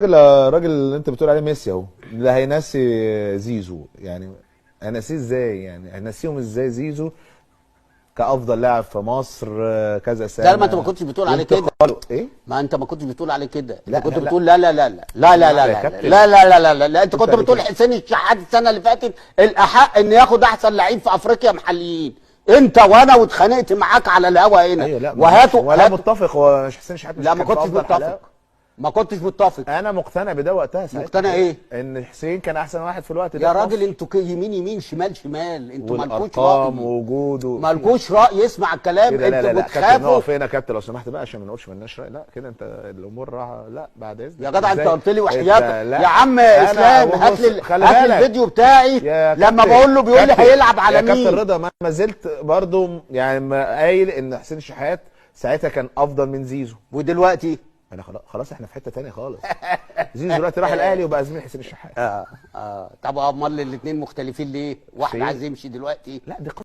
الراجل اللي انت بتقول عليه ميسي اهو، اللي هينسي زيزو، يعني هنسيه ازاي؟ يعني هنسيهم ازاي زيزو كافضل لاعب في مصر كذا سنة؟ لا، ما انت ما كنتش بتقول عليه كده. ايه؟ ما انت ما كنتش بتقول عليه كده. انت لا، كنت لا، لا. بتقول لا لا لا لا لا لا لا لا يا لا كابتن. لا لا لا لا لا لا، انت كنت عليه بتقول كده. حسين الشحات السنة اللي فاتت الاحق ان ياخد احسن لعيب في افريقيا محليين، انت وانا، واتخانقت معاك على الهوا هنا. ايوه، لا وهاتوا ولا هاتوا. متفق، هو مش حسين شحات مش لا، ما كان في كنتش أفضل متفق. حالة. ما كنتش متفق. انا مقتنع بده وقتها ساعتها. مقتنع ايه؟ ان حسين كان احسن واحد في الوقت ده يا في راجل مصر. انتوا يمين يمين شمال شمال، انتوا مالكوش والارقام راي، ووجوده مالكوش راي، اسمع الكلام. كده. لا انتوا لا لا كابتن، بتخافوا. نقف هنا يا كابتن لو سمحت بقى، عشان ما نقولش مالناش راي. لا كده انت الامور راح، لا بعد اذنك. يا جدع انت ازاي؟ قلت لي انت- وحياتك لا. يا عم أنا اسلام، بص، هات لي خلي هات لي بالك. الفيديو بتاعي يا لما كابتن، بقول له بيقول لي كابتن، هيلعب على يا كابتن مين. رضا، ما زلت برضو يعني ما قايل ان حسين الشحات ساعتها كان افضل من زيزو. ودلوقتي انا خلاص احنا في حتة تانية خالص. زيزو دلوقتي راح الاهلي وبقى زميل حسين الشحات. اه طب امال الاثنين مختلفين ليه؟ واحد فين؟ عايز يمشي دلوقتي. لا دي